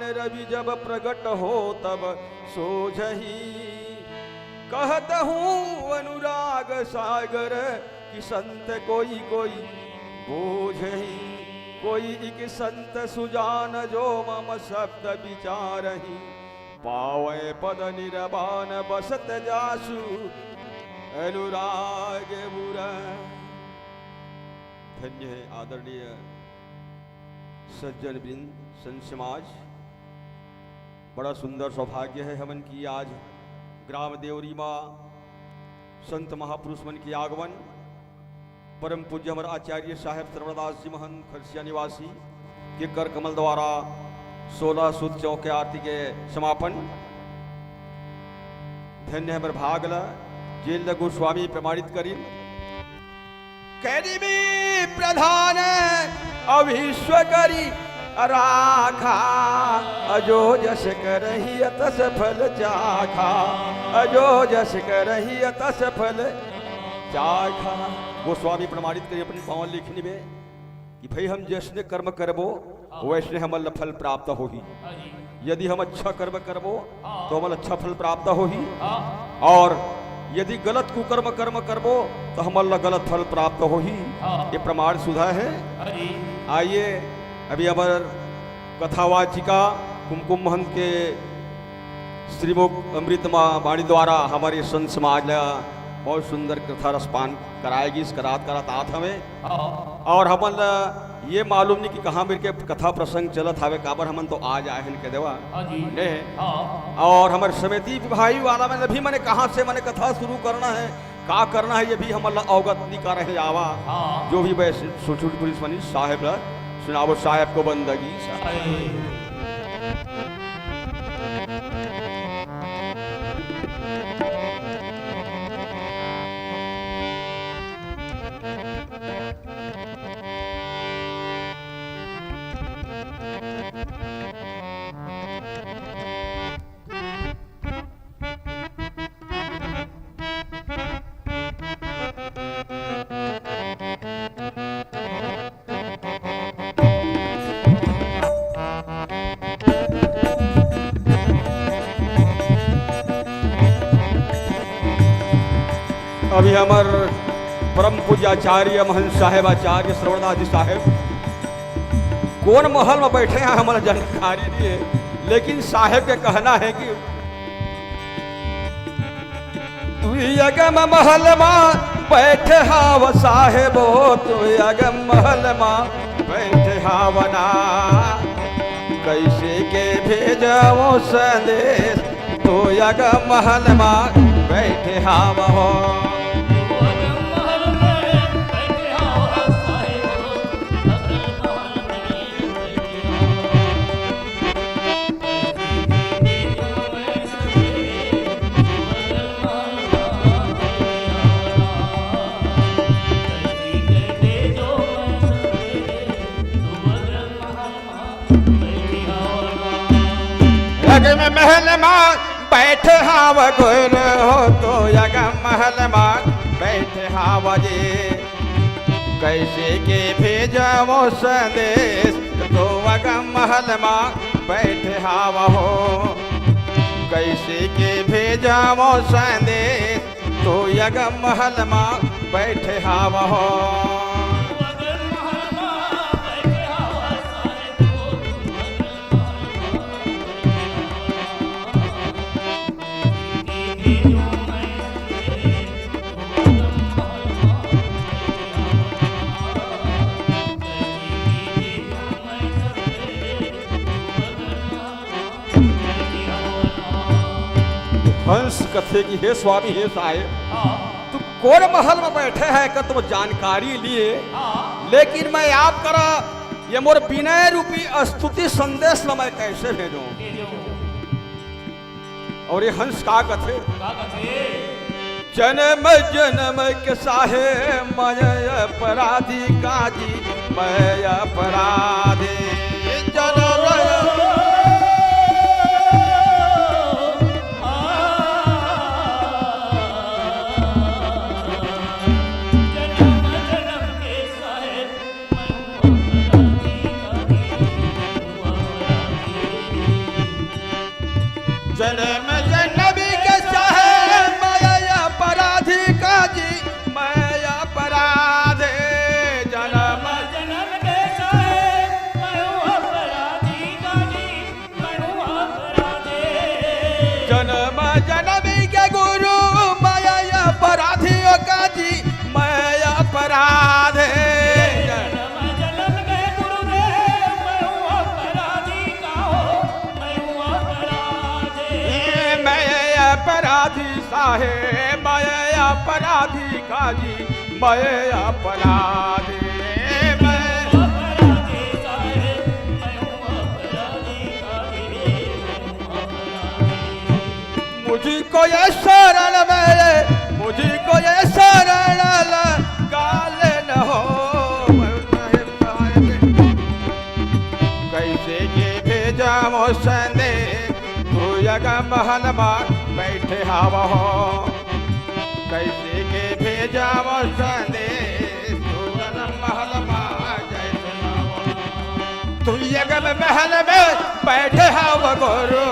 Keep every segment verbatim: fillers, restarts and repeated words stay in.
रवि जब प्रगट हो तब सोझही। कहत हूँ अनुराग सागर कि संत कोई कोई बोझही। कोई इक संत सुजान जो मम शब्द विचारही। पावै पद निर्वाण बसत जासु अनुराग उर। धन्य है आदरणीय सज्जन वृंद, संत समाज। बड़ा सुंदर सौभाग्य है हमन की आज ग्राम देवरी मा संत महापुरुष मन के आगमन। परम पूज्य हमर आचार्य साहेब श्रवणदास जी महंत खरसिया निवासी के कर कमल द्वारा सोलह सुत चौके आरती के समापन। धन्य हमर भाग ल, जेन ल गोस्वामी प्रमाणित करिन। करिबी प्रधान अविश्व करी राखा, अजो जस करही तस फल चाखा, अजो जस करही तस फल चाखा। गोस्वामी प्रमाणित करी अपने पावन लेखनी में कि भाई हम जैसने कर्म करबो, हाँ। वैसने हमन ल फल प्राप्त होही। हाँ जी। यदि हम अच्छा कर्म करबो, हाँ। तो हमन ल अच्छा फल प्राप्त होही। हाँ। और यदि गलत कुकर्म कर्म करबो, तो हमन ल गलत फल प्राप्त होही। हाँ। ये प्रमाण सुधा है। हाँ जी। आइए, अभी हमर कथावाचिका कुमकुम महंत के श्रीमुख अमृत मा-, वाणी द्वारा हमर संत समाज ला बहुत सुंदर कथा रसपान कराए गिस, करात करात आत हवे। हाँ। और हमन ला ये मालूम नहीं कि कहाँ मेर के कथा प्रसंग चलत हवे, काबर हमन तो आज आए हन के देवा। हाँ जी। ने। हाँ। और हमर समिति भाई वाला मन भी मने कहाँ से मने कथा शुरू करना है, का करना है, ये भी हमन ला अवगत नहीं कर रहे आवा। हाँ। जो भी वैसे छोटी-छोटी पुलिस बनी साहेब ला सुनावो, साहेब को बंदगी। साहेब। अभी हमर परम पूज्य आचार्य महंत साहेब, आचार्य श्रवणदास जी साहेब, कोन महल में बैठे हैं, हमला जानकारी नहीं है, लेकिन साहेब के कहना है कि तू अगम महल मा बैठे हाव साहेबो, तू अगम महल मा बैठे हाव ना। कैसे के भेजवो संदेश, तू अगम महल मा बैठे हाव हो। अगम महल मा बैठ हाव गुरु हो, तो अगम महल मा बैठ हाव जी। कैसे के भेजवो संदेश, तो अगम महल मा बैठ हाव हो। कैसे के भेजवो संदेश, तो अगम महल मा बैठ हाव हो। हंस कथे कि हे स्वामी, हे साहेब, हाँ। तू कोन महल में बैठे है, का तुम जानकारी लिए, हाँ। लेकिन मैं आप करा ये मोर विनय रूपी स्तुति संदेश ल मैं कैसे भेजूं? भेजूं। और ये हंस का कथे? का कथे? जन्म जन्म के साहेब मैं अपराधी काजी, मैं अपराधी। जन्म जन्म जन्म के साहेब मैं अपराधी काजी, मैं अपराधी। जन्म जन्म के साहेब मैं अपराधी काजी, मैं अपराधी। जन्म जन्म के गुरु मैं अपराधी काजी, मैं अपराधी। जन्म जन्म के गुरुदेव मैं अपराधी का हो, मैं अपराधी। ए, मैं अपराधी साहेब, मैं अपराधी काजी, मैं अपराधी। मैं अपराधी साहेब, मैं अपराधी काजी, मैं अपराधी। मुझको ये शरण में, मुझको ये शरण लगा ले न हो। कैसे के भेजा वो संदेश, तू यग महल मा बैठे हाव हो। कैसे के भेजा वो संदेश, तू यग महल मा बैठे हाव हो। तू यग महल में बैठे हाव गुरु,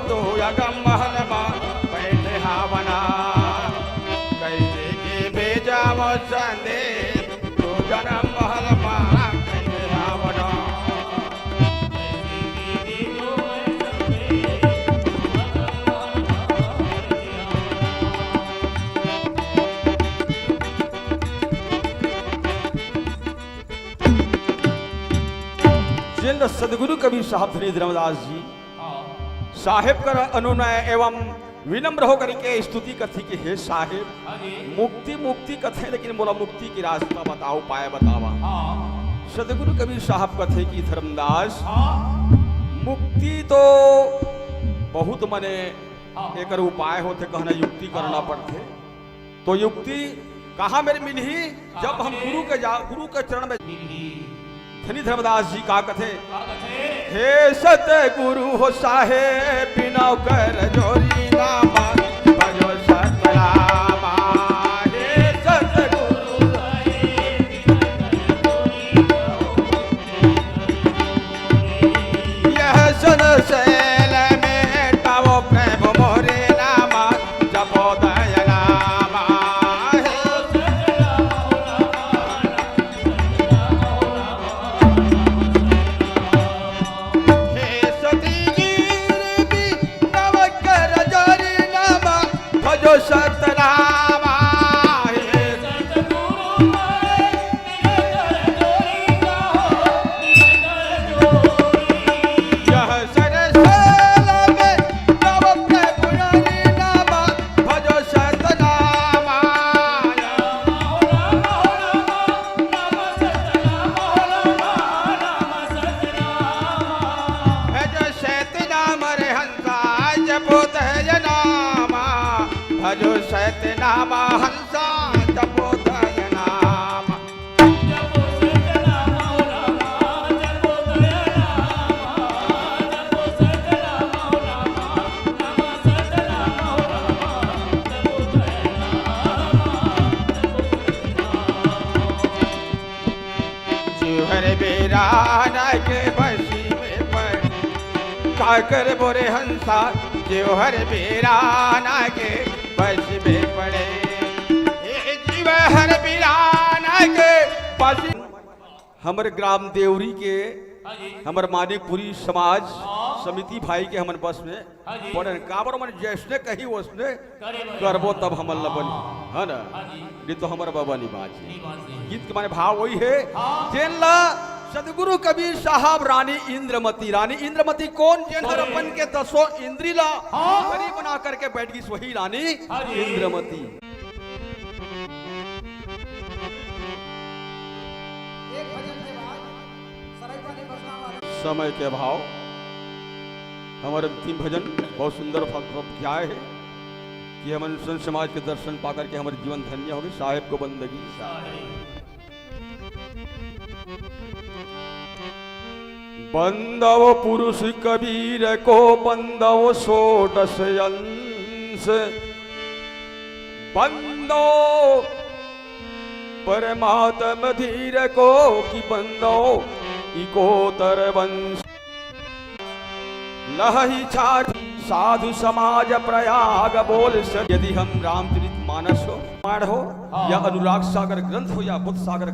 तू यग महल में बैठे हाव ना। कैसे के भेजाव संदेश, तू यग महल में बैठे हाव ना। जेन ल सदगुरु कबीर साहब धनी धर्मदास जी हाँ। साहेब कर अनुनय एवं विनम्र होकर के स्तुति कथे कि हे साहेब, हाँ जी। मुक्ति मुक्ति कथे, लेकिन मोला मुक्ति के रास्ता बताव, उपाय बतावा। हाँ। सदगुरु कबीर साहब कथे कि धर्मदास, हाँ। मुक्ति तो बहुत मने हाँ। एकर उपाय होथे, कहना युक्ति करना हाँ। पड़थे। तो युक्ति कहाँ मेर मिलही? जब हम गुरु के जा, गुरु के चरण में मिलही। धनी धर्मदास जी का कथे? का कथे? हे सतगुरु हो साहेब, बिनव कर जोरी नामा, भजो सतनामा। हे सतगुरु साहेब, बिनव कर जोरी नामा। यह सन शैल में तव प्रभु मोरे नामा, जपो दय नामा। हे सती गिर भी नव कर जोरी नामा, भजो सतनामा। हे सतगुरु मोरे यह सरसेल में नव प्रभु हरि नामा, भजो सतनामा। भजो सतनाम रे हंसा, जपो दय नामा। भजो सतनामा हंसा, जपो दय नामा। जीव हर बेराना के बसी में पड़े, का करबो रे हंसा, जीव हर बेराना के बसी में पड़े। ए जीव हर बेराना के बसी हमर ग्राम देवरी के, हाँ जी। हमर मानिकपुरी समाज हाँ। समिति भाई के हमन बस में हाँ जी। पड़न। काबर मन जैसने कही वैसने करे बने। करबो तब हमन ल बनी, हाँ। है ना? हाँ जी। नहीं तो हमर बाबा नहीं बाँची। नहीं बाँची। गीत के माने भाव वही है, हाँ। जेन ला सदगुरु कबीर साहब रानी इंद्रमती, रानी इंद्रमती कौन? जेन हर अरे। अपन के दसों इंद्री ला हाँ। हरी बना करके बैठ गई, वही रानी हाँ जी। इंद्रमती। एक भजन के बाद सराय पानी बसना वाले समय के अभाव, हमर अंतिम भजन बहुत सुंदर फल प्राप्त किया है कि हमन संत समाज के दर्शन पा करके हमर जीवन धन्य होगे। साहेब को बंदगी। बंदव पुरुष कबीर को बंदव षोडश अंश, बंदव परमात्म धीर को कि बंदव इकोतर वंश। लहहि छाती साधु समाज प्रयाग बोल सर। यदि हम रामचरित मानस हो, रामायण हो, हाँ। या अनुराग सागर ग्रंथ हो, या बुद्ध सागर